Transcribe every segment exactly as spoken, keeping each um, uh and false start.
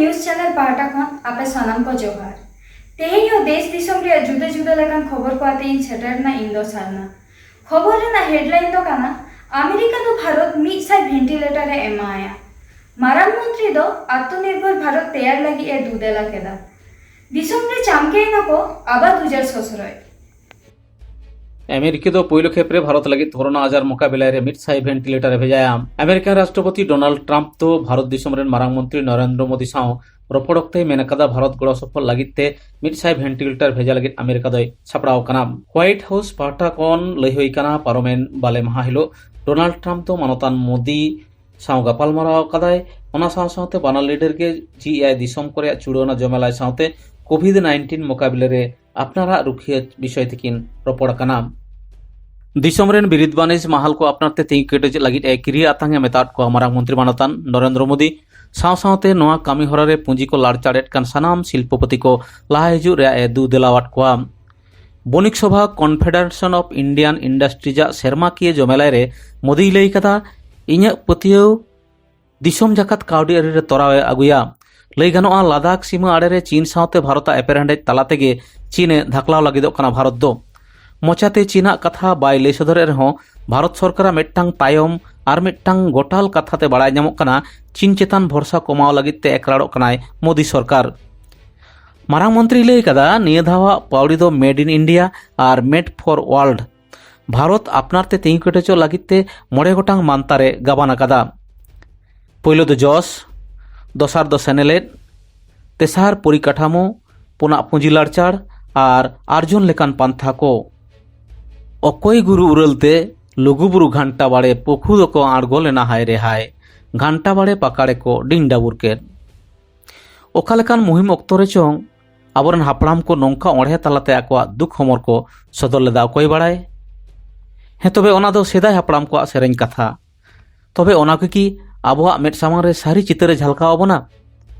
News channel ᱯᱟᱦᱴᱟ ᱠᱷᱚᱱ ᱟᱯᱮ ᱥᱟᱱᱟᱢ ᱠᱚ ᱡᱚᱦᱟᱨ᱾ ᱛᱮᱦᱮᱧ ᱦᱚᱸ ᱫᱮᱥ ᱫᱤᱥᱚᱢ ᱨᱮᱭᱟᱜ ᱡᱩᱫᱟᱹ ᱡᱩᱫᱟᱹ ᱞᱮᱠᱟᱱ ᱠᱷᱚᱵᱚᱨ ᱠᱚ ᱟᱛᱮ ᱤᱧ ᱥᱮᱴᱮᱨ ᱮᱱᱟ, ᱤᱧ ᱫᱚ ᱥᱟᱨᱱᱟ᱾ ᱠᱷᱚᱵᱚᱨ ᱨᱮᱱᱟᱜ ᱦᱮᱰᱞᱟᱭᱤᱱ ᱫᱚ ᱠᱟᱱᱟ, ᱟᱢᱮᱨᱤᱠᱟ ᱫᱚ ᱵᱷᱟᱨᱚᱛ ᱢᱤᱫ ᱥᱟᱭ ᱵᱷᱮᱱᱴᱤᱞᱮᱴᱟᱨ ᱮ ᱮᱢᱟᱭᱟ᱾ ᱢᱟᱨᱟᱝ ᱢᱚᱱᱛᱨᱤ ᱫᱚ ᱟᱛᱢᱚᱱᱤᱨᱵᱷᱚᱨ ᱵᱷᱟᱨᱚᱛ ᱛᱮᱭᱟᱨ ᱞᱟᱹᱜᱤᱫ ᱮ ᱫᱩᱫᱮᱞᱟ ᱠᱮᱫᱟ᱾ ᱫᱤᱥᱚᱢ ᱨᱮ ᱪᱟᱢᱠᱮᱭᱮᱱᱟ ᱠᱚ ᱟᱵᱟᱫ ᱩᱡᱟᱹᱲ ᱥᱚᱥᱨᱚᱡ᱾ ᱟᱢᱮᱨᱤᱠᱟ ᱫᱚ ᱯᱳᱭᱞᱳ ᱠᱷᱮᱯ ᱨᱮ ᱵᱷᱟᱨᱚᱛ ᱞᱟᱹᱜᱤᱫ ᱠᱳᱨᱳᱱᱟ ᱟᱡᱟᱨ ᱢᱳᱠᱟᱵᱤᱞᱟᱭ ᱨᱮ ᱢᱤᱫ ᱥᱟᱭ ᱵᱷᱮᱱᱴᱤᱞᱮᱴᱟᱨ ᱮ ᱵᱷᱮᱡᱟᱭᱟ᱾ ᱟᱢᱮᱨᱤᱠᱟᱱ ᱨᱟᱥᱴᱨᱚᱯᱚᱛᱤ ᱰᱳᱱᱟᱞᱰ ᱴᱨᱟᱢᱯ ᱫᱚ ᱵᱷᱟᱨᱚᱛ ᱫᱤᱥᱚᱢ ᱨᱮᱱ ᱢᱟᱨᱟᱝ ᱢᱚᱱᱛᱨᱤ ᱱᱚᱨᱮᱱᱫᱨᱚ ᱢᱳᱫᱤ ᱥᱟᱶ ᱨᱚᱯᱚᱲ ᱚᱠᱛᱮᱭ ᱢᱮᱱ ᱟᱠᱟᱫᱟ, ᱵᱷᱟᱨᱚᱛ ᱜᱚᱲᱚ ᱥᱚᱯᱚᱦᱚᱫ ᱞᱟᱹᱜᱤᱫ ᱛᱮ ᱢᱤᱫ ᱥᱟᱭ ᱵᱷᱮᱱᱴᱤᱞᱮᱴᱟᱨ ᱵᱷᱮᱡᱟ ᱞᱟᱹᱜᱤᱫ ᱟᱢᱮᱨᱤᱠᱟ ᱫᱚᱭ ᱥᱟᱯᱲᱟᱣ ᱟᱠᱟᱱᱟ᱾ ᱦᱳᱣᱟᱭᱤᱴ ᱦᱟᱣᱩᱥ ᱯᱟᱦᱴᱟ ᱠᱷᱚᱱ ᱞᱟᱹᱭ ᱦᱩᱭ ᱟᱠᱟᱱᱟ, ᱯᱟᱨᱚᱢᱮᱱ ᱵᱟᱞᱮ ᱢᱟᱦᱟ ᱦᱤᱞᱳᱜ ᱰᱳᱱᱟᱞᱰ ᱴᱨᱟᱢᱯ ᱫᱚ ᱢᱟᱱᱚᱛᱟᱱ ᱢᱳᱫᱤ ᱥᱟᱶ ᱜᱟᱯᱟᱞᱢᱟᱨᱟᱣ ᱟᱠᱟᱫᱟᱭ᱾ ᱚᱱᱟ ᱥᱟᱶ ᱥᱟᱶᱛᱮ ᱵᱟᱱᱟᱨ ᱞᱤᱰᱟᱨ ᱜᱮ ᱡᱤ ᱮ ᱟᱭ ᱫᱤᱥᱚᱢ ᱠᱚ ᱨᱮᱭᱟᱜ ᱪᱩᱲᱟᱹᱣᱱᱟ ᱡᱚᱢᱮᱞᱟᱭ ᱥᱟᱶᱛᱮ ᱠᱳᱵᱷᱤᱰ ᱱᱟᱭᱤᱱᱴᱤᱱ ᱢᱳᱠᱟᱵᱤᱞᱟ ᱨᱮ ᱟᱯᱱᱟᱨᱟᱜ ᱨᱩᱠᱷᱤᱭᱟᱹ ᱵᱤᱥᱚᱭ ᱛᱮᱠᱤᱱ ᱨᱚᱯᱚᱲ ᱟᱠᱟᱱᱟ᱾ ᱫᱤᱥᱚᱢ ᱨᱮᱱ ᱵᱤᱨᱤᱫ ᱵᱟᱹᱱᱤᱡᱽ ᱢᱟᱦᱟᱞ ᱠᱚ ᱟᱯᱱᱟᱨ ᱛᱮ ᱛᱤᱸᱜᱩ ᱠᱮᱴᱮᱡ ᱞᱟᱹᱜᱤᱫ ᱮ ᱠᱤᱨᱤᱭᱟᱹ ᱟᱛᱟᱝ ᱮ ᱢᱮᱛᱟᱫ ᱠᱚᱣᱟ ᱢᱟᱨᱟᱝ ᱢᱚᱱᱛᱨᱤ ᱢᱟᱱᱚᱛᱟᱱ ᱱᱚᱨᱮᱱᱫᱨᱚ ᱢᱳᱫᱤ᱾ ᱥᱟᱶ ᱥᱟᱶᱛᱮ ᱱᱚᱣᱟ ᱠᱟᱹᱢᱤ ᱦᱚᱨᱟ ᱨᱮ ᱯᱩᱸᱡᱤ ᱠᱚ ᱞᱟᱲᱪᱟᱲᱮᱫ ᱠᱟᱱ ᱥᱟᱱᱟᱢ ᱥᱤᱞᱯᱚᱯᱚᱛᱤ ᱠᱚ ᱞᱟᱦᱟ ᱦᱤᱡᱩᱜ ᱨᱮᱭᱟᱜ ᱮ ᱫᱩ ᱫᱮᱞᱟᱣᱟᱫ ᱠᱚᱣᱟ᱾ ᱵᱚᱱᱤᱠ ᱥᱚᱵᱷᱟ ᱠᱚᱱᱯᱷᱮᱰᱟᱨᱮᱥᱚᱱ ᱚᱯᱷ ᱤᱱᱰᱤᱭᱟᱱ ᱤᱱᱰᱟᱥᱴᱨᱤᱡᱽ ᱟᱜ ᱥᱮᱨᱢᱟᱠᱤᱭᱟᱹ ᱡᱚᱢᱮᱞᱟᱭ ᱨᱮ ᱢᱳᱫᱤᱭ ᱞᱟᱹᱭ ᱠᱟᱫᱟ, ᱤᱧᱟᱹᱜ ᱯᱟᱹᱛᱭᱟᱹᱣ ᱫᱤᱥᱚᱢ ᱡᱟᱠᱟᱛ ᱠᱟᱹᱣᱰᱤ ᱟᱹᱨᱤ ᱨᱮ ᱛᱚᱨᱟᱣ ᱮ ᱟᱹᱜᱩᱭᱟ᱾ ᱞᱟᱹᱭ ᱜᱟᱱᱚᱜᱼᱟ, ᱞᱟᱫᱟᱠᱷ ᱥᱤᱢᱟᱹ ᱟᱲᱮ ᱨᱮ ᱪᱤᱱ ᱥᱟᱶᱛᱮ ᱵᱷᱟᱨᱚᱛ ᱟᱜ ᱮᱯᱮᱨᱦᱮᱸᱰᱮᱡ ᱛᱟᱞᱟ ᱛᱮᱜᱮ ᱪᱤᱱ ᱮ ᱫᱷᱟᱠᱞᱟᱣ ᱞᱟᱹᱜᱤᱫᱚᱜ ᱠᱟᱱᱟ ᱵᱷᱟᱨᱚᱛ ᱫᱚ᱾ ᱢᱚᱪᱟᱛᱮ ᱪᱤᱱᱟᱜ ᱠᱟᱛᱷᱟ ᱵᱟᱭ ᱞᱟᱹᱭ ᱥᱚᱫᱚᱨᱮᱫ ᱨᱮᱦᱚᱸ, ᱵᱷᱟᱨᱚᱛ ᱥᱚᱨᱠᱟᱨᱟᱜ ᱢᱤᱫᱴᱟᱝ ᱛᱟᱭᱚᱢ ᱟᱨ ᱢᱤᱫᱴᱟᱝ ᱜᱚᱴᱟᱞ ᱠᱟᱛᱷᱟ ᱛᱮ ᱵᱟᱲᱟᱭ ᱧᱟᱢᱚᱜ ᱠᱟᱱᱟ, ᱪᱤᱱ ᱪᱮᱛᱟᱱ ᱵᱷᱚᱨᱥᱟ ᱠᱚᱢᱟᱣ ᱞᱟᱹᱜᱤᱫ ᱛᱮ ᱮᱠᱲᱟᱲᱚᱜ ᱠᱟᱱᱟᱭ ᱢᱳᱫᱤ ᱥᱚᱨᱠᱟᱨ᱾ ᱢᱟᱨᱟᱝ ᱢᱚᱱᱛᱨᱤᱭ ᱞᱟᱹᱭ ᱠᱟᱫᱟ, ᱱᱤᱭᱟᱹ ᱫᱷᱟᱣᱟᱜ ᱯᱟᱹᱣᱲᱤ ᱫᱚ Made in India R Made for World᱾ Bharat ᱟᱯᱱᱟᱨ ᱛᱮ ᱛᱤᱸᱜᱩ ᱠᱮᱴᱮᱡᱚᱜ ᱞᱟᱹᱜᱤᱫ ᱛᱮ ᱢᱚᱬᱮ ᱜᱚᱴᱟᱝ ᱢᱟᱱᱛᱟᱨᱮ ᱜᱟᱵᱟᱱ ᱟᱠᱟᱫᱟ᱾ ᱯᱳᱭᱞᱳ ᱫᱚ ᱡᱚᱥ, ᱫᱚᱥᱟᱨ ᱫᱚ ᱥᱮᱱᱮᱞᱮᱫ, ᱛᱮᱥᱟᱨ ᱯᱚᱨᱤᱠᱟᱴᱷᱟᱢᱳ, ᱯᱩᱱᱟᱜ ᱯᱩᱸᱡᱤ ᱞᱟᱲᱪᱟᱲ ᱟᱨ ᱟᱨᱡᱚᱱ ᱞᱮᱠᱟᱱ ᱯᱟᱱᱛᱷᱟ ᱠᱚ᱾ ᱚᱠᱚᱭ ᱜᱩᱨᱩ ᱩᱨᱟᱹᱞ ᱛᱮ ᱞᱩᱜᱩᱵᱩᱨᱩ ᱜᱷᱟᱱᱴᱟ ᱵᱟᱲᱮ ᱯᱩᱠᱷᱩ ᱫᱚᱠᱚ ᱟᱬᱜᱚ ᱞᱮᱱᱟ ᱦᱟᱭ ᱨᱮ ᱦᱟᱭ, ᱜᱷᱟᱱᱴᱟ ᱵᱟᱲᱮ ᱯᱟᱠᱟᱲᱮ ᱠᱚ ᱰᱤᱧ ᱰᱟᱵᱩᱨ ᱠᱮᱫ᱾ ᱚᱠᱟ ᱞᱮᱠᱟᱱ ᱢᱩᱦᱤᱢ ᱚᱠᱛᱚ ᱨᱮ ᱪᱚᱝ ᱟᱵᱚᱨᱮᱱ ᱦᱟᱯᱲᱟᱢ ᱠᱚ ᱱᱚᱝᱠᱟ ᱚᱬᱦᱮ ᱛᱟᱞᱟᱛᱮ ᱟᱠᱚᱣᱟᱜ ᱫᱩᱠ ᱦᱚᱢᱚᱨ ᱠᱚ ᱥᱚᱫᱚᱨ ᱞᱮᱫᱟ, ᱚᱠᱚᱭ ᱵᱟᱲᱟᱭ? ᱦᱮᱸ, ᱛᱚᱵᱮ ᱚᱱᱟ ᱫᱚ ᱥᱮᱫᱟᱭ ᱦᱟᱯᱲᱟᱢ ᱠᱚᱣᱟᱜ ᱥᱮᱨᱮᱧ ᱠᱟᱛᱷᱟ᱾ ᱛᱚᱵᱮ ᱚᱱᱟ ᱠᱚ ᱠᱤ ᱟᱵᱚᱣᱟᱜ ᱢᱮᱫ ᱥᱟᱢᱟᱝ ᱨᱮ ᱥᱟᱹᱨᱤ ᱪᱤᱛᱟᱹᱨ ᱮ ᱡᱷᱟᱞᱠᱟᱣ ᱟᱵᱚᱱᱟ?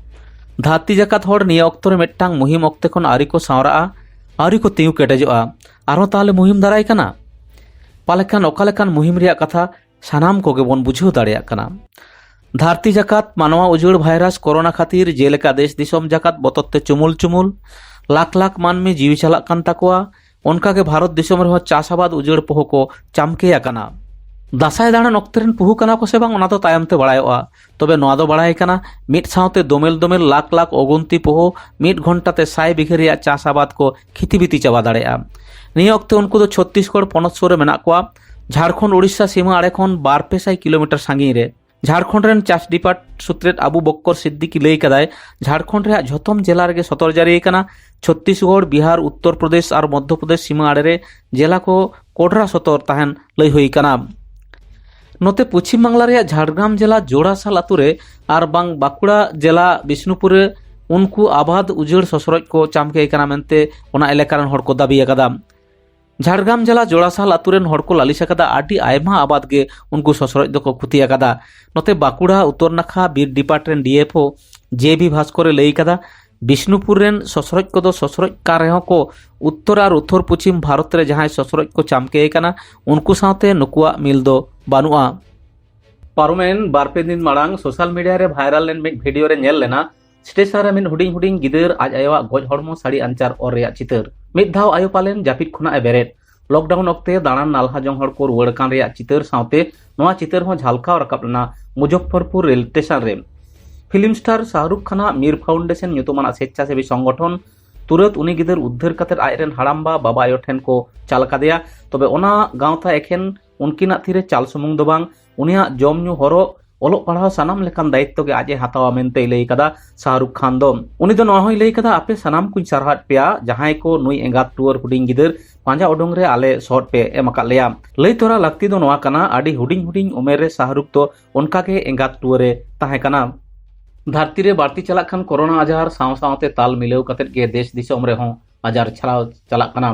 ᱫᱷᱟᱹᱨᱛᱤ ᱡᱟᱠᱟᱛ ᱦᱚᱲ ᱱᱤᱭᱟᱹ ᱚᱠᱛᱚ ᱨᱮ ᱢᱤᱫᱴᱟᱝ ᱢᱩᱦᱤᱢ ᱚᱠᱛᱮ ᱠᱷᱚᱱ ᱟᱹᱣᱨᱤ ᱠᱚ ᱥᱟᱶᱨᱟᱜᱼᱟ, ᱟᱹᱣᱨᱤ ᱠᱚ ᱛᱤᱸᱜᱩ ᱠᱮᱴᱮᱡᱚᱜᱼᱟ, ᱟᱨᱦᱚᱸ ᱛᱟᱦᱞᱮ ᱢᱩᱦᱤᱢ ᱫᱟᱨᱟᱭ ᱠᱟᱱᱟ? ᱯᱟᱞᱮ ᱠᱷᱟᱱ ᱚᱠᱟ ᱞᱮᱠᱟᱱ ᱢᱩᱦᱤᱢ ᱨᱮᱭᱟᱜ ᱠᱟᱛᱷᱟ ᱥᱟᱱᱟᱢ ᱠᱚᱜᱮ ᱵᱚᱱ ᱵᱩᱡᱷᱟᱹᱣ ᱫᱟᱲᱮᱭᱟᱜ ᱠᱟᱱᱟ᱾ ᱫᱷᱟᱹᱨᱛᱤ ᱡᱟᱠᱟᱛ ᱢᱟᱱᱣᱟ ᱩᱡᱟᱹᱲ ᱵᱷᱟᱭᱨᱟᱥ ᱠᱳᱨᱳᱱᱟ ᱠᱷᱟᱹᱛᱤᱨ ᱡᱮᱞᱮᱠᱟ ᱫᱮᱥ ᱫᱤᱥᱚᱢ ᱡᱟᱠᱟᱛ ᱵᱚᱛᱚᱨ ᱛᱮ ᱪᱩᱢᱩᱞ ᱪᱩᱢᱩᱞ, ᱞᱟᱠᱷ ᱞᱟᱠᱷ ᱢᱟᱹᱱᱢᱤ ᱡᱤᱣᱤ ᱪᱟᱞᱟᱜ ᱠᱟᱱ ᱛᱟᱠᱚᱣᱟ, ᱚᱱᱠᱟᱜᱮ ᱵᱷᱟᱨᱚᱛ ᱫᱤᱥᱚᱢ ᱨᱮᱦᱚᱸ ᱪᱟᱥ ᱟᱵᱟᱫ ᱩᱡᱟᱹᱲ ᱯᱚᱦᱚ ᱠᱚ ᱪᱟᱢᱠᱮ ᱟᱠᱟᱱᱟ᱾ ᱫᱟᱸᱥᱟᱭ ᱫᱟᱬᱟᱱ ᱚᱠᱛᱮ ᱨᱮᱱ ᱯᱩᱦᱩ ᱠᱟᱱᱟ ᱠᱚ ᱥᱮ ᱵᱟᱝ, ᱚᱱᱟ ᱫᱚ ᱛᱟᱭᱚᱢ ᱛᱮ ᱵᱟᱲᱟᱭᱚᱜᱼᱟ᱾ ᱛᱚᱵᱮ ᱱᱚᱣᱟ ᱫᱚ ᱵᱟᱲᱟᱭ ᱠᱟᱱᱟ, ᱢᱤᱫ ᱥᱟᱶᱛᱮ ᱫᱚᱢᱮᱞ ᱫᱚᱢᱮᱞ ᱞᱟᱠᱷ ᱞᱟᱠᱷ ᱚᱜᱩᱱᱛᱤ ᱯᱚᱦᱚ ᱢᱤᱫ ᱜᱷᱚᱱᱴᱟ ᱛᱮ ᱥᱟᱭ ᱵᱤᱜᱷᱟᱹ ᱨᱮᱭᱟᱜ ᱪᱟᱥ ᱟᱵᱟᱫ ᱠᱚ ᱠᱷᱤᱛᱤ ᱵᱤᱛᱤ ᱪᱟᱵᱟ ᱫᱟᱲᱮᱭᱟᱜᱼᱟ᱾ ᱱᱤᱭᱟᱹ ᱚᱠᱛᱮ ᱩᱱᱠᱩ ᱫᱚ ᱪᱷᱚᱛᱛᱤᱥᱜᱚᱲ ᱯᱚᱱᱚᱛ ᱥᱩᱨ ᱨᱮ ᱢᱮᱱᱟᱜ ᱠᱚᱣᱟ, ᱡᱷᱟᱲᱠᱷᱚᱸᱰ ᱳᱰᱤᱥᱟ ᱥᱤᱢᱟᱹ ᱟᱲᱮ ᱠᱷᱚᱱ ᱵᱟᱨ ᱯᱮ ᱥᱟᱭ ᱠᱤᱞᱳᱢᱤᱴᱟᱨ ᱥᱟᱺᱜᱤᱧ ᱨᱮ᱾ ᱡᱷᱟᱲᱠᱷᱚᱸᱰ ᱨᱮᱱ ᱪᱟᱥ ᱰᱤᱯᱟᱨᱴ ᱥᱩᱛᱨᱮᱛ ᱟᱵᱩ ᱵᱚᱠᱠᱚᱨ ᱥᱤᱫᱫᱤᱠᱤ ᱞᱟᱹᱭ ᱠᱟᱫᱟᱭ, ᱡᱷᱟᱲᱠᱷᱚᱸᱰ ᱨᱮᱭᱟᱜ ᱡᱷᱚᱛᱚᱢ ᱡᱮᱞᱟ ᱨᱮᱜᱮ ᱥᱚᱛᱚᱨ ᱡᱟᱹᱨᱤ ᱟᱠᱟᱱᱟ᱾ ᱪᱷᱚᱛᱛᱤᱥᱜᱚᱲ, ᱵᱤᱦᱟᱨ, ᱩᱛᱛᱚᱨ ᱯᱨᱚᱫᱮᱥ ᱟᱨ ᱢᱚᱫᱽᱫᱷᱚ ᱯᱨᱚᱫᱮᱥ ᱥᱤᱢᱟᱹ ᱟᱲᱮᱨᱮ ᱡᱮᱞᱟ ᱠᱚ ᱠᱚᱰᱨᱟ ᱥᱚᱛᱚᱨ ᱛᱟᱦᱮᱱ ᱞᱟᱹᱭ ᱦᱩᱭ ᱟᱠᱟᱱᱟ᱾ ᱱᱚᱛᱮ ᱯᱚᱪᱷᱤᱢ ᱵᱟᱝᱞᱟ ᱨᱮᱭᱟᱜ ᱡᱷᱟᱲᱜᱨᱟᱢ ᱡᱮᱞᱟ ᱡᱳᱲᱟᱥᱟᱞ ᱟᱛᱳ ᱨᱮ ᱟᱨ ᱵᱟᱝ ᱵᱟᱸᱠᱩᱲᱟ ᱡᱮᱞᱟ ᱵᱤᱥᱱᱩᱯᱩᱨ ᱨᱮ ᱩᱱᱠᱩ ᱟᱵᱟᱫ ᱩᱡᱟᱹᱲ ᱥᱚᱥᱨᱚᱡ ᱠᱚ ᱪᱟᱢᱠᱮ ᱠᱟᱱᱟ ᱢᱮᱱᱛᱮ ᱚᱱᱟ ᱮᱞᱟᱠᱟ ᱨᱮᱱ ᱦᱚᱲ ᱠᱚ ᱫᱟᱹᱵᱤ ᱟᱠᱟᱫᱟ᱾ ᱡᱷᱟᱲᱜᱨᱟᱢ ᱡᱮᱞᱟ ᱡᱳᱲᱟᱥᱟᱞ ᱟᱛᱳ ᱨᱮᱱ ᱦᱚᱲ ᱠᱚ ᱞᱟᱹᱞᱤᱥ ᱟᱠᱟᱫᱟ, ᱟᱹᱰᱤ ᱟᱭᱢᱟ ᱟᱵᱟᱫ ᱜᱮ ᱩᱱᱠᱩ ᱥᱚᱥᱨᱚᱡ ᱫᱚᱠᱚ ᱠᱷᱚᱛᱤ ᱟᱠᱟᱫᱟ᱾ ᱱᱚᱛᱮ ᱵᱟᱸᱠᱩᱲᱟ ᱩᱛᱛᱚᱨ ᱱᱟᱠᱷᱟ ᱵᱤᱨ ᱰᱤᱯᱟᱨᱴ ᱨᱮᱱ ᱰᱤ ᱮᱯᱷ ᱳ ᱡᱮ ᱵᱤ ᱵᱷᱟᱥᱠᱚᱨ ᱮ ᱞᱟᱹᱭ ᱟᱠᱟᱫᱟ, ᱵᱤᱥᱱᱩᱯᱩᱨ ᱨᱮᱱ ᱥᱚᱥᱨᱚᱡ ᱠᱚᱫᱚ ᱥᱚᱥᱨᱚᱡ ᱠᱟᱱ ᱨᱮᱦᱚᱸ ᱠᱚ ᱩᱛᱛᱚᱨ ᱟᱨ ᱩᱛᱛᱚᱨ ᱯᱚᱪᱷᱤᱢ ᱵᱷᱟᱨᱚᱛ ᱨᱮ ᱡᱟᱦᱟᱸᱭ ᱥᱚᱥᱨᱚᱡ ᱠᱚ ᱪᱟᱢᱠᱮ ᱠᱟᱱᱟ, ᱩᱱᱠᱩ ᱥᱟᱶᱛᱮ ᱱᱩᱠᱩᱣᱟᱜ ᱢᱤᱞ ᱫᱚ ᱵᱟᱹᱱᱩᱜᱼᱟ᱾ ᱯᱟᱨᱚᱢᱮᱱ ᱵᱟᱨ ᱯᱮ ᱫᱤᱱ ᱢᱟᱲᱟᱝ ᱥᱳᱥᱟᱞ ᱢᱤᱰᱤᱭᱟ ᱨᱮ ᱵᱷᱟᱭᱨᱟᱞ ᱞᱮᱱ ᱢᱤᱫ ᱵᱷᱤᱰᱤᱭᱳ ᱨᱮ ᱧᱮᱞ ᱞᱮᱱᱟ, ᱥᱴᱮᱥᱚᱱ ᱨᱮ ᱢᱤᱫ ᱦᱩᱰᱤᱧ ᱦᱩᱰᱤᱧ ᱜᱤᱫᱟᱹᱨ ᱟᱡ ᱟᱭᱳᱣᱟᱜ ᱜᱚᱡ ᱦᱚᱲᱢᱚ ᱥᱟᱹᱲᱤ ᱟᱧᱪᱟᱨ ᱚᱨ ᱨᱮᱭᱟᱜ ᱪᱤᱛᱟᱹᱨ᱾ ᱢᱤᱫ ᱫᱷᱟᱣ ᱟᱭᱳ ᱯᱟᱞᱮᱱ ᱡᱟᱹᱯᱤᱫ ᱠᱷᱚᱱᱟᱜ ᱮ ᱵᱮᱨᱮᱫ᱾ ᱞᱚᱠᱰᱟᱣᱩᱱ ᱚᱠᱛᱮ ᱫᱟᱬᱟᱱ ᱱᱟᱞᱦᱟ ᱡᱚᱝ ᱦᱚᱲ ᱠᱚ ᱨᱩᱣᱟᱹᱲ ᱠᱟᱱ ᱨᱮᱭᱟᱜ ᱪᱤᱛᱟᱹᱨ ᱥᱟᱶᱛᱮ ᱱᱚᱣᱟ ᱪᱤᱛᱟᱹᱨ ᱦᱚᱸ ᱡᱷᱟᱞᱠᱟᱣ ᱨᱟᱠᱟᱵ ᱞᱮᱱᱟ ᱢᱩᱡᱚᱯᱷᱚᱨᱯᱩᱨ ᱨᱮᱞ ᱥᱴᱮᱥᱚᱱ ᱨᱮ᱾ ᱯᱷᱤᱞᱢ ᱥᱴᱟᱨ ᱥᱟᱦᱨᱩᱠ ᱠᱷᱟᱱᱟᱜ ᱢᱤᱨ ᱯᱷᱟᱣᱩᱱᱰᱮᱥᱚᱱ ᱧᱩᱛᱩᱢᱟᱱᱟᱜ ᱥᱮᱪᱪᱷᱟᱥᱮᱵᱤ ᱥᱚᱝᱜᱚᱴᱷᱚᱱ ᱛᱩᱨᱟᱹᱛ ᱩᱱᱤ ᱜᱤᱫᱟᱹᱨ ᱩᱫᱽᱫᱷᱟᱹᱨ ᱠᱟᱛᱮ ᱟᱡ ᱨᱮᱱ ᱦᱟᱲᱟᱢᱵᱟ ᱵᱟᱵᱟ ᱟᱭᱳ ᱴᱷᱮᱱ ᱠᱚ ᱪᱟᱞ ᱠᱟᱫᱮᱭᱟ᱾ ᱛᱚᱵᱮ ᱚᱱᱟ ᱜᱟᱶᱛᱟ ᱮᱠᱷᱮᱱ ᱩᱱᱠᱤᱱᱟᱜ ᱛᱤᱨᱮ ᱪᱟᱞ ᱥᱩᱢᱩᱝ ᱫᱚ ᱵᱟᱝ, ᱩᱱᱤᱭᱟᱜ ᱡᱚᱢ ᱧᱩ, ᱦᱚᱨᱚᱜ, ᱚᱞᱚᱜ ᱯᱟᱲᱦᱟᱣ ᱥᱟᱱᱟᱢ ᱞᱮᱠᱟᱱ ᱫᱟᱭᱤᱛᱛᱚ ᱜᱮ ᱟᱡ ᱮ ᱦᱟᱛᱟᱣᱟ ᱢᱮᱱᱛᱮᱭ ᱞᱟᱹᱭ ᱠᱟᱫᱟ ᱥᱟᱦᱨᱩᱠ ᱠᱷᱟᱱ ᱫᱚ᱾ ᱩᱱᱤ ᱫᱚ ᱱᱚᱣᱟ ᱦᱚᱸᱭ ᱞᱟᱹᱭ ᱠᱟᱫᱟ, "ᱟᱯᱮ ᱥᱟᱱᱟᱢ ᱠᱚᱧ ᱥᱟᱨᱦᱟᱣᱮᱫ ᱯᱮᱭᱟ, ᱡᱟᱦᱟᱸᱭ ᱠᱚ ᱱᱩᱭ ᱮᱸᱜᱟᱛ ᱴᱩᱣᱟᱹᱨ ᱦᱩᱰᱤᱧ ᱜᱤᱫᱟᱹᱨ ᱯᱟᱸᱡᱟ ᱩᱰᱩᱝ ᱨᱮ ᱟᱞᱮ ᱥᱚᱦᱚᱫ ᱯᱮ ᱮᱢ ᱟᱠᱟᱫ ᱞᱮᱭᱟ᱾" ᱞᱟᱹᱭ ᱛᱚᱨᱟ ᱞᱟᱹᱠᱛᱤ ᱫᱚ ᱱᱚᱣᱟ ᱠᱟᱱᱟ, ᱟᱹᱰᱤ ᱦᱩᱰᱤᱧ ᱦᱩᱰᱤᱧ ᱩᱢᱮᱨ ᱨᱮ ᱥᱟᱦᱨᱩᱠ ᱫᱚ ᱚᱱᱠᱟ ᱜᱮ ᱮᱸᱜᱟᱛ ᱴᱩᱣᱟᱹᱨ ᱮ ᱛᱟᱦᱮᱸ ᱠᱟᱱᱟ᱾ ᱫᱷᱟᱹᱨᱛᱤ ᱨᱮ ᱵᱟᱹᱲᱛᱤ ᱪᱟᱞᱟᱜ ᱠᱟᱱ ᱠᱳᱨᱳᱱᱟ ᱟᱡᱟᱨ ᱥᱟᱶ ᱥᱟᱶᱛᱮ ᱛᱟᱞ ᱢᱤᱞᱟᱹᱣ ᱠᱟᱛᱮᱫ ᱜᱮ ᱫᱮᱥ ᱫᱤᱥᱚᱢ ᱨᱮᱦᱚᱸ ᱟᱡᱟᱨ ᱪᱷᱟᱲᱟᱣ ᱪᱟᱞᱟᱜ ᱠᱟᱱᱟ᱾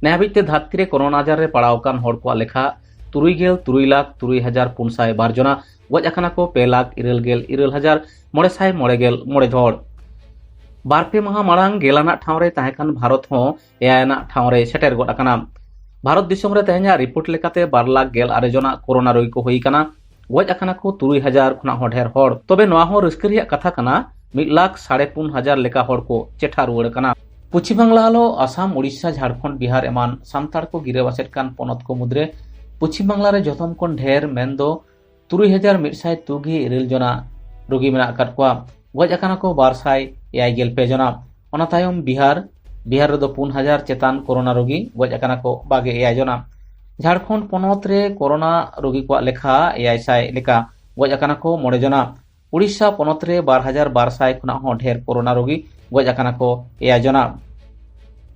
ᱱᱮ ᱦᱟᱹᱵᱤᱡ ᱛᱮ ᱫᱷᱟᱹᱨᱛᱤ ᱨᱮ ᱠᱳᱨᱳᱱᱟ ᱟᱡᱟᱨ ᱨᱮ ᱯᱟᱲᱟᱣ ᱟᱠᱟᱱ ᱦᱚᱲ ᱠᱚᱣᱟᱜ ᱞᱮᱠᱷᱟ ᱛᱩᱨᱩᱭ ᱜᱮᱞ ᱛᱩᱨᱩᱭ ᱞᱟᱠᱷ ᱛᱩᱨᱩᱭ ᱦᱟᱡᱟᱨ ᱯᱩᱱ ᱥᱟᱭ ᱵᱟᱨ ᱡᱚᱱᱟ, ᱜᱚᱡ ᱟᱠᱟᱱᱟ ᱠᱚ ᱯᱮ ᱞᱟᱠᱷ ᱤᱨᱟᱹᱞ ᱜᱮᱞ ᱤᱨᱟᱹᱞ ᱦᱟᱡᱟᱨ ᱢᱚᱬᱮ ᱥᱟᱭ ᱢᱚᱬᱮ ᱜᱮᱞ ᱢᱚᱬᱮ ᱦᱚᱲ᱾ ᱵᱟᱨ ᱯᱮ ᱢᱟᱦᱟ ᱢᱟᱲᱟᱝ ᱜᱮᱞ ᱟᱱᱟᱜ ᱴᱷᱟᱶ ᱨᱮ ᱛᱟᱦᱮᱸ ᱠᱟᱱ ᱵᱷᱟᱨᱚᱛ ᱦᱚᱸ ᱮᱭᱟᱭ ᱟᱱᱟᱜ ᱴᱷᱟᱶ ᱨᱮ ᱥᱮᱴᱮᱨ ᱜᱚᱫ ᱟᱠᱟᱱᱟ᱾ ᱵᱷᱟᱨᱚᱛ ᱫᱤᱥᱚᱢ ᱨᱮ ᱛᱮᱦᱮᱧᱟᱜ ᱨᱤᱯᱳᱨᱴ ᱞᱮᱠᱟᱛᱮ ᱵᱟᱨ ᱞᱟᱠᱷ ᱜᱮᱞ ᱟᱨᱮ ᱡᱚᱱᱟᱜ ᱠᱳᱨᱳᱱᱟ ᱨᱳᱜᱤ ᱠᱚ ᱦᱩᱭ ᱟᱠᱟᱱᱟ᱾ ᱜᱚᱡ ᱟᱠᱟᱱᱟ ᱠᱚ ᱛᱩᱨᱩᱭ ᱦᱟᱡᱟᱨ ᱠᱷᱚᱱᱟᱜ ᱦᱚᱸ ᱰᱷᱮᱨ ᱦᱚᱲ᱾ ᱛᱚᱵᱮ ᱱᱚᱣᱟ ᱦᱚᱸ ᱨᱟᱹᱥᱠᱟᱹ ᱨᱮᱭᱟᱜ ᱠᱟᱛᱷᱟ ᱠᱟᱱᱟ, ᱢᱤᱫ ᱞᱟᱠᱷ ᱥᱟᱲᱮ ᱯᱩᱱ ᱦᱟᱡᱟᱨ ᱞᱮᱠᱟ ᱦᱚᱲ ᱠᱚ ᱪᱮᱴᱷᱟ ᱨᱩᱣᱟᱹᱲ ᱟᱠᱟᱱᱟ᱾ ᱯᱚᱪᱷᱤᱢ ᱵᱟᱝᱞᱟ ᱟᱞᱚ ᱟᱥᱟᱢ, ᱳᱰᱤᱥᱟ, ᱡᱷᱟᱲᱠᱷᱚᱸᱰ, ᱵᱤᱦᱟᱨ ᱮᱢᱟᱱ ᱥᱟᱱᱛᱟᱲ ᱠᱚ ᱜᱤᱨᱟᱹᱵᱟᱥᱮᱫ ᱠᱟᱱ ᱯᱚᱱᱚᱛ ᱠᱚ ᱢᱩᱫᱽᱨᱮ ᱯᱚᱪᱷᱤᱢ ᱵᱟᱝᱞᱟ ᱨᱮ ᱡᱚᱛᱚᱢ ᱠᱷᱚᱱ ᱰᱷᱮᱨ, ᱢᱮᱱᱫᱚ ᱛᱩᱨᱩᱭ ᱦᱟᱡᱟᱨ ᱢᱤᱫ ᱥᱟᱭ ᱛᱩᱜᱤ ᱤᱨᱟᱹᱞ ᱡᱚᱱᱟ ᱨᱳᱜᱤ ᱢᱮᱱᱟᱜ ᱟᱠᱟᱫ ᱠᱚᱣᱟ᱾ ᱜᱚᱡ ᱟᱠᱟᱱᱟ ᱠᱚ ᱵᱟᱨ ᱥᱟᱭ ᱮᱭᱟᱭ ᱜᱮᱞ ᱯᱮ ᱡᱚᱱᱟ᱾ ᱚᱱᱟ ᱛᱟᱭᱚᱢ ᱵᱤᱦᱟᱨ, ᱵᱤᱦᱟᱨ ᱨᱮᱫᱚ ᱯᱩᱱ ᱦᱟᱡᱟᱨ ᱪᱮᱛᱟᱱ ᱠᱳᱨᱳᱱᱟ ᱨᱳᱜᱤ, ᱜᱚᱡ ᱟᱠᱟᱱᱟ ᱠᱚ ᱵᱟᱜᱮ ᱮᱭᱟᱭ ᱡᱚᱱᱟ᱾ ᱡᱷᱟᱲᱠᱷᱚᱸᱰ ᱯᱚᱱᱚᱛ ᱨᱮ ᱠᱳᱨᱳᱱᱟ ᱨᱳᱜᱤ ᱠᱚᱣᱟᱜ ᱞᱮᱠᱷᱟ ᱮᱭᱟᱭ ᱥᱟᱭ ᱞᱮᱠᱟ, ᱜᱚᱡ ᱟᱠᱟᱱᱟ ᱠᱚ ᱢᱚᱬᱮ ᱡᱚᱱᱟ᱾ ᱩᱲᱤᱥᱥᱟ ᱯᱚᱱᱚᱛ ᱨᱮ ᱵᱟᱨ ᱦᱟᱡᱟᱨ ᱵᱟᱨ ᱥᱟᱭ ᱠᱷᱚᱱᱟᱜ ᱦᱚᱸ ᱰᱷᱮᱨ ᱠᱳᱨᱳᱱᱟ ᱨᱳᱜᱤ, ᱜᱚᱡ ᱟᱠᱟᱱᱟ ᱠᱚ ᱮᱭᱟᱭ ᱡᱚᱱᱟ᱾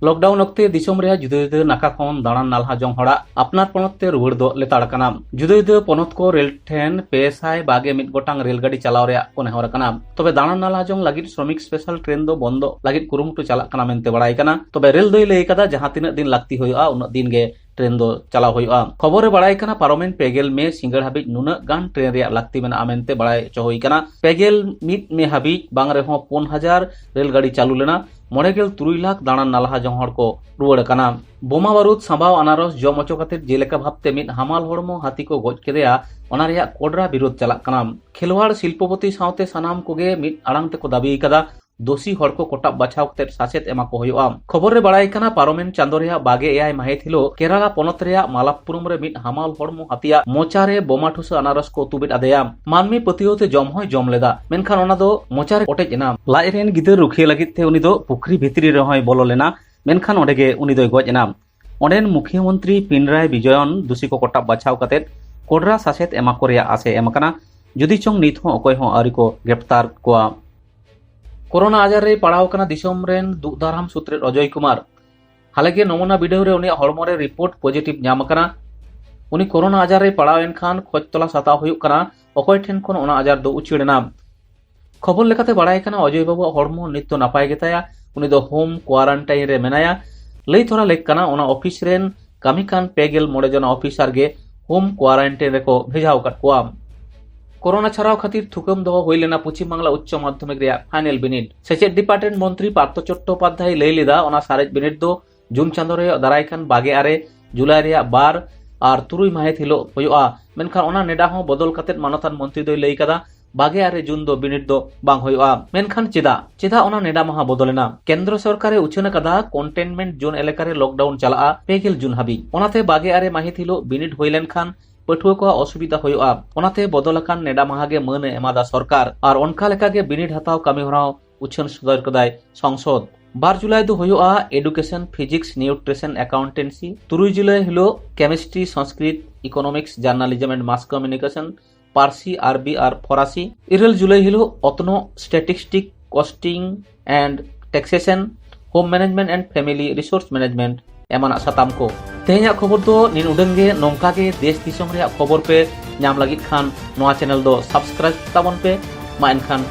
ᱞᱚᱠᱰᱟᱣᱩᱱ ᱚᱠᱛᱮ ᱫᱤᱥᱚᱢ ᱨᱮᱭᱟᱜ ᱡᱩᱫᱟᱹ ᱡᱩᱫᱟᱹ ᱱᱟᱠᱷᱟ ᱠᱷᱚᱱ ᱫᱟᱬᱟᱱ ᱱᱟᱞᱦᱟ ᱡᱚᱝ ᱦᱚᱲᱟᱜ ᱟᱯᱱᱟᱨ ᱯᱚᱱᱚᱛ ᱛᱮ ᱨᱩᱣᱟᱹᱲ ᱫᱚ ᱞᱮᱛᱟᱲ ᱟᱠᱟᱱᱟ᱾ ᱡᱩᱫᱟᱹ ᱡᱩᱫᱟᱹ ᱯᱚᱱᱚᱛ ᱠᱚ ᱨᱮᱞ ᱴᱷᱮᱱ ᱯᱮ ᱥᱟᱭ ᱵᱟᱜᱮ ᱢᱤᱫ ᱜᱚᱴᱟᱝ ᱨᱮᱞ ᱜᱟᱹᱰᱤ ᱪᱟᱞᱟᱣ ᱨᱮᱭᱟᱜ ᱠᱚ ᱱᱮᱦᱚᱨ ᱟᱠᱟᱱᱟ᱾ ᱛᱚᱵᱮ ᱫᱟᱬᱟᱱ ᱱᱟᱞᱦᱟ ᱡᱚᱝ ᱞᱟᱹᱜᱤᱫ ᱥᱨᱚᱢᱤᱠ ᱥᱯᱮᱥᱟᱞ ᱴᱨᱮᱱ ᱫᱚ ᱵᱚᱱᱫᱚ ᱞᱟᱹᱜᱤᱫ ᱠᱩᱨᱩᱢᱩᱴᱩ ᱪᱟᱞᱟᱜ ᱠᱟᱱᱟ ᱢᱮᱱᱛᱮ ᱵᱟᱲᱟᱭ ᱠᱟᱱᱟ᱾ ᱛᱚᱵᱮ ᱨᱮᱞ ᱫᱚᱭ ᱞᱟᱹᱭ ᱟᱠᱟᱫᱟ, ᱡᱟᱦᱟᱸ ᱛᱤᱱᱟᱹᱜ ᱫᱤᱱ ᱞᱟᱹᱠᱛᱤ ᱦᱩᱭᱩᱜᱼᱟ, ᱩᱱᱟᱹᱜ ᱫᱤᱱ ᱜᱮ ᱴᱨᱮᱱ ᱫᱚ ᱪᱟᱞᱟᱣ ᱦᱩᱭᱩᱜᱼᱟ᱾ ᱠᱷᱚᱵᱚᱨ ᱨᱮ ᱵᱟᱲᱟᱭ ᱠᱟᱱᱟ, ᱯᱟᱨᱚᱢᱮᱱ ᱯᱮ ᱜᱮᱞ ᱢᱮ ᱥᱤᱸᱜᱟᱹᱲ ᱦᱟᱹᱵᱤᱡ ᱱᱩᱱᱟᱹᱜ ᱜᱟᱱ ᱴᱨᱮᱱ ᱨᱮᱭᱟᱜ ᱞᱟᱹᱠᱛᱤ ᱢᱮᱱᱟᱜᱼᱟ ᱢᱮᱱᱛᱮ ᱵᱟᱲᱟᱭ ᱦᱚᱪᱚ ᱦᱩᱭ ᱠᱟᱱᱟ᱾ ᱯᱮ ᱜᱮᱞ ᱢᱤᱫ ᱢᱮ ᱦᱟᱹᱵᱤᱡ ᱵᱟᱝ ᱨᱮᱦᱚᱸ ᱯᱩᱱ ᱦᱟᱡᱟᱨ ᱨᱮᱞ ᱜᱟᱹᱰᱤ ᱪᱟᱹᱞᱩ ᱞᱮᱱᱟ᱾ ᱢᱚᱬᱮ ᱜᱮᱞ ᱛᱩᱨᱩᱭ ᱞᱟᱠᱷ ᱫᱟᱬᱟᱱ ᱱᱟᱞᱦᱟ ᱡᱚᱝ ᱦᱚᱲ ᱠᱚ ᱨᱩᱣᱟᱹᱲ ᱟᱠᱟᱱᱟ᱾ ᱵᱳᱢᱟ ᱵᱟᱹᱨᱩᱫ ᱥᱟᱸᱵᱟᱣ ᱟᱱᱟᱨᱚᱥ ᱡᱚᱢ ᱦᱚᱪᱚ ᱠᱟᱛᱮ ᱡᱮᱞᱮᱠᱟ ᱵᱷᱟᱵᱛᱮ ᱢᱤᱫ ᱦᱟᱢᱟᱞ ᱦᱚᱲᱢᱚ ᱦᱟᱹᱛᱤ ᱠᱚ ᱜᱚᱡ ᱠᱮᱫᱮᱭᱟ, ᱚᱱᱟ ᱨᱮᱭᱟᱜ ᱠᱚᱰᱨᱟ ᱵᱤᱨᱳᱫ ᱪᱟᱞᱟᱜ ᱠᱟᱱᱟ᱾ ᱠᱷᱮᱞᱣᱟᱲ ᱥᱤᱞᱯᱚᱯᱚᱛᱤ ᱥᱟᱶᱛᱮ ᱥᱟᱱᱟᱢ ᱠᱚᱜᱮ ᱢᱤᱫ ᱟᱲᱟᱝ ᱛᱮᱠᱚ ᱫᱟᱹᱵᱤ ᱟᱠᱟᱫᱟ, ᱫᱳᱥᱤ ᱦᱚᱲ ᱠᱚ ᱠᱚᱴᱟᱵ ᱵᱟᱪᱷᱟᱣ ᱠᱟᱛᱮ ᱥᱟᱥᱮᱛ ᱮᱢᱟ ᱠᱚ ᱦᱩᱭᱩᱜᱼᱟ᱾ ᱠᱷᱚᱵᱚᱨ ᱨᱮ ᱵᱟᱲᱟᱭ ᱠᱟᱱᱟ, ᱯᱟᱨᱚᱢᱮᱱ ᱪᱟᱸᱫᱚ ᱨᱮᱭᱟᱜ ᱵᱟᱜᱮ ᱮᱭᱟᱭ ᱢᱟᱹᱦᱤᱛ ᱦᱤᱞᱳᱜ ᱠᱮᱨᱟᱞᱟ ᱯᱚᱱᱚᱛ ᱨᱮᱭᱟᱜ ᱢᱟᱞᱟᱯᱯᱩᱨᱚᱢ ᱨᱮ ᱢᱤᱫ ᱦᱟᱢᱟᱞ ᱦᱚᱲᱢᱚ ᱦᱟᱹᱛᱤᱭᱟᱜ ᱢᱚᱪᱟ ᱨᱮ ᱵᱳᱢᱟ ᱴᱷᱩᱥᱟᱹ ᱟᱱᱟᱨᱚᱥ ᱠᱚ ᱛᱩᱵᱮᱫ ᱟᱫᱮᱭᱟ᱾ ᱢᱟᱹᱱᱢᱤ ᱯᱟᱹᱛᱭᱟᱹᱣ ᱛᱮ ᱡᱚᱢ ᱦᱚᱸᱭ ᱡᱚᱢ ᱞᱮᱫᱟ, ᱢᱮᱱᱠᱷᱟᱱ ᱚᱱᱟ ᱫᱚ ᱢᱚᱪᱟ ᱨᱮ ᱚᱴᱮᱡ ᱮᱱᱟ᱾ ᱞᱟᱡ ᱨᱮᱱ ᱜᱤᱫᱟᱹᱨ ᱨᱩᱠᱷᱤᱭᱟᱹ ᱞᱟᱹᱜᱤᱫ ᱛᱮ ᱩᱱᱤ ᱫᱚ ᱯᱩᱠᱷᱨᱤ ᱵᱷᱤᱛᱨᱤ ᱨᱮᱦᱚᱸᱭ ᱵᱚᱞᱚ ᱞᱮᱱᱟ, ᱢᱮᱱᱠᱷᱟᱱ ᱚᱸᱰᱮ ᱜᱮ ᱩᱱᱤ ᱫᱚᱭ ᱜᱚᱡ ᱮᱱᱟ᱾ ᱚᱸᱰᱮᱱ ᱢᱩᱠᱷᱭᱟᱹ ᱢᱚᱱᱛᱨᱤ ᱯᱤᱱᱨᱟᱭ ᱵᱤᱡᱚᱭᱚᱱ ᱫᱩᱥᱤ ᱠᱚ ᱠᱚᱴᱟᱵ ᱵᱟᱪᱷᱟᱣ ᱠᱟᱛᱮ ᱠᱚᱰᱨᱟ ᱥᱟᱥᱮᱛ ᱮᱢᱟ ᱠᱚ ᱨᱮᱭᱟᱜ ᱟᱥᱮ ᱮᱢ ᱟᱠᱟᱱᱟ, ᱡᱩᱫᱤ ᱪᱚᱝ ᱱᱤᱛ ᱦᱚᱸ ᱚᱠᱚᱭ ᱦᱚᱸ ᱟᱹᱣᱨᱤ ᱠᱚ ᱜᱨᱮᱯᱛᱟᱨ ᱠᱚᱣᱟ᱾ ᱠᱳᱨᱳᱱᱟ ᱟᱡᱟᱨ ᱨᱮᱭ ᱯᱟᱲᱟᱣ ᱟᱠᱟᱱᱟ ᱫᱤᱥᱚᱢ ᱨᱮᱱ ᱫᱩᱜ ᱫᱟᱨᱟᱢ ᱥᱩᱛᱨᱮᱫ ᱚᱡᱚᱭ ᱠᱩᱢᱟᱨ᱾ ᱦᱟᱞᱮᱜᱮ ᱱᱚᱢᱩᱱᱟ ᱵᱤᱰᱟᱹᱣ ᱨᱮ ᱩᱱᱤᱭᱟᱜ ᱦᱚᱲᱢᱚ ᱨᱮ ᱨᱤᱯᱳᱨᱴ ᱯᱚᱡᱤᱴᱤᱵᱷ ᱧᱟᱢ ᱟᱠᱟᱱᱟ᱾ ᱩᱱᱤ ᱠᱳᱨᱳᱱᱟ ᱟᱡᱟᱨ ᱨᱮᱭ ᱯᱟᱲᱟᱣ ᱮᱱ ᱠᱷᱟᱱ ᱠᱷᱚᱡᱽ ᱛᱚᱞᱟᱥ ᱦᱟᱛᱟᱣ ᱦᱩᱭᱩᱜ ᱠᱟᱱᱟ, ᱚᱠᱚᱭ ᱴᱷᱮᱱ ᱠᱷᱚᱱ ᱚᱱᱟ ᱟᱡᱟᱨ ᱫᱚ ᱩᱪᱟᱹᱲ ᱮᱱᱟ᱾ ᱠᱷᱚᱵᱚᱨ ᱞᱮᱠᱟᱛᱮ ᱵᱟᱲᱟᱭ ᱠᱟᱱᱟ, ᱚᱡᱚᱭ ᱵᱟᱵᱩᱣᱟᱜ ᱦᱚᱲᱢᱚ ᱱᱤᱛ ᱫᱚ ᱱᱟᱯᱟᱭ ᱜᱮᱛᱟᱭᱟ᱾ ᱩᱱᱤ ᱫᱚ ᱦᱳᱢ ᱠᱳᱣᱟᱨᱟᱱᱴᱟᱭᱤᱱ ᱨᱮ ᱢᱮᱱᱟᱭᱟ᱾ ᱞᱟᱹᱭ ᱛᱚᱨᱟ ᱞᱮᱠ ᱠᱟᱱᱟ, ᱚᱱᱟ ᱚᱯᱷᱤᱥ ᱨᱮᱱ ᱠᱟᱹᱢᱤ ᱠᱟᱱ ᱯᱮ ᱜᱮᱞ ᱢᱚᱬᱮ ᱡᱚᱱᱟ ᱚᱯᱷᱤᱥᱟᱨ ᱜᱮ ᱦᱳᱢ ᱠᱳᱣᱟᱨᱟᱱᱴᱟᱭᱤᱱ ᱨᱮᱠᱚ ᱵᱷᱮᱡᱟ ᱟᱠᱟᱫ ᱠᱚᱣᱟ᱾ ᱠᱳᱨᱳᱱᱟ ᱪᱷᱟᱨᱟᱣ ᱠᱷᱟᱹᱛᱤᱨ ᱛᱷᱩᱠᱟᱹᱢ ᱫᱚᱦᱚ ᱦᱩᱭ ᱞᱮᱱᱟ ᱯᱚᱪᱷᱤᱢ ᱵᱟᱝᱞᱟ ᱩᱪᱪᱚ ᱢᱟᱫᱽᱫᱷᱚᱢᱤᱠ ᱨᱮᱭᱟᱜ ᱯᱷᱟᱭᱱᱮᱞ ᱵᱤᱱᱤᱰ᱾ ᱥᱮᱪᱮᱫ ᱰᱤᱯᱟᱨᱴᱢᱮᱱᱴ ᱢᱚᱱᱛᱨᱤ ᱯᱟᱨᱛᱷᱚ ᱪᱚᱴᱴᱳᱯᱟᱫᱽᱫᱷᱟᱭ ᱞᱟᱹᱭ ᱞᱮᱫᱟ, ᱚᱱᱟ ᱥᱟᱨᱮᱡ ᱵᱤᱱᱤᱰ ᱫᱚ ᱡᱩᱱ ᱪᱟᱸᱫᱚ ᱨᱮᱭᱟᱜ ᱫᱟᱨᱟᱭ ᱠᱟᱱ ᱵᱟᱜᱮ ᱟᱨᱮ ᱡᱩᱞᱟᱭ ᱨᱮᱭᱟᱜ ᱵᱟᱨ ᱟᱨ ᱛᱩᱨᱩᱭ ᱢᱟᱹᱦᱤᱛ ᱦᱤᱞᱳᱜ ᱦᱩᱭᱩᱜᱼᱟ᱾ ᱢᱮᱱᱠᱷᱟᱱ ᱚᱱᱟ ᱱᱮᱰᱟ ᱦᱚᱸ ᱵᱚᱫᱚᱞ ᱠᱟᱛᱮ ᱢᱟᱱᱚᱛᱟᱱ ᱢᱚᱱᱛᱨᱤ ᱫᱚᱭ ᱞᱟᱹᱭ ᱠᱟᱫᱟ, ᱵᱟᱜᱮ ᱟᱨᱮ ᱡᱩᱱ ᱫᱚ ᱵᱤᱱᱤᱰ ᱫᱚ ᱵᱟᱝ ᱦᱩᱭᱩᱜᱼᱟ᱾ ᱢᱮᱱᱠᱷᱟᱱ ᱪᱮᱫᱟᱜ, ᱪᱮᱫᱟᱜ ᱚᱱᱟ ᱱᱮᱰᱟ ᱢᱟᱦᱟ ᱵᱚᱫᱚᱞᱮᱱᱟ? ᱠᱮᱱᱫᱨᱚ ᱥᱚᱨᱠᱟᱨᱮ ᱩᱪᱷᱟᱹᱱ ᱟᱠᱟᱫᱟ, ᱠᱚᱱᱴᱮᱱᱢᱮᱱᱴ ᱡᱳᱱ ᱮᱞᱟᱠᱟ ᱨᱮ ᱞᱚᱠᱰᱟᱣᱩᱱ ᱪᱟᱞᱟᱜᱼᱟ ᱯᱮ ᱜᱮᱞ ᱡᱩᱱ ᱦᱟᱹᱵᱤᱡ᱾ ᱚᱱᱟᱛᱮ ᱵᱟᱜᱮ ᱟᱨᱮ ᱢᱟᱹᱦᱤᱛ ᱦᱤᱞᱳᱜ ᱵᱤᱱᱤᱰ ᱦᱩᱭ ᱞᱮᱱᱠᱷᱟᱱ ᱯᱟᱹᱴᱷᱩᱣᱟᱹ ᱠᱚᱣᱟᱜ ᱚᱥᱩᱵᱤᱫᱷᱟ ᱦᱩᱭᱩᱜᱼᱟ᱾ ᱚᱱᱟᱛᱮ ᱵᱚᱫᱚᱞ ᱟᱠᱟᱱ ᱱᱮᱰᱟ ᱢᱟᱦᱟ ᱜᱮ ᱢᱟᱹᱱ ᱮ ᱮᱢᱟᱫᱟ ᱥᱚᱨᱠᱟᱨ᱾ ᱟᱨ ᱚᱱᱠᱟ ᱞᱮᱠᱟᱜᱮ ᱵᱤᱱᱤᱰ ᱦᱟᱛᱟᱣ ᱠᱟᱹᱢᱤ ᱦᱚᱨᱟ ᱦᱚᱸ ᱩᱪᱷᱟᱹᱱ ᱥᱚᱫᱚᱨ ᱠᱟᱫᱟᱭ ᱥᱚᱝᱥᱚᱫ᱾ ᱵᱟᱨ ᱡᱩᱞᱟᱭ ᱫᱚ ᱦᱩᱭᱩᱜᱼᱟ Education, Physics, Nutrition, Accountancy᱾ ᱛᱩᱨᱩᱭ ᱡᱩᱞᱟᱭ ᱦᱤᱞᱳᱜ Chemistry, Sanskrit, Economics, Journalism and Mass Communication, ᱯᱟᱹᱨᱥᱤ ᱟᱨᱵᱤ ᱟᱨ ᱯᱷᱚᱨᱟᱥᱤ᱾ ᱤᱨᱟᱹᱞ ᱡᱩᱞᱟᱭ ᱦᱤᱞᱳᱜ ᱚᱛᱱᱚᱜ, Statistics, Costing and Taxation, Home Management and Family Resource Management ᱮᱢᱟᱱᱟᱜ ᱥᱟᱛᱟᱢ ᱠᱚ᱾ ᱛᱮᱦᱮᱧᱟᱜ ᱠᱷᱚᱵᱚᱨ ᱫᱚ ᱱᱤᱱ ᱩᱰᱟᱹᱝ ᱜᱮ᱾ ᱱᱚᱝᱠᱟ ᱜᱮ ᱫᱮᱥ ᱫᱤᱥᱚᱢ ᱨᱮᱭᱟᱜ ᱠᱷᱚᱵᱚᱨ ᱯᱮ ᱧᱟᱢ ᱞᱟᱹᱜᱤᱫ ᱠᱷᱟᱱ ᱱᱚᱣᱟ ᱪᱮᱱᱮᱞ ᱫᱚ ᱥᱟᱵᱥᱠᱨᱟᱭᱤᱵ ᱛᱟᱵᱚᱱ ᱯᱮ᱾ ᱢᱟ ᱮᱱᱠᱷᱟᱱ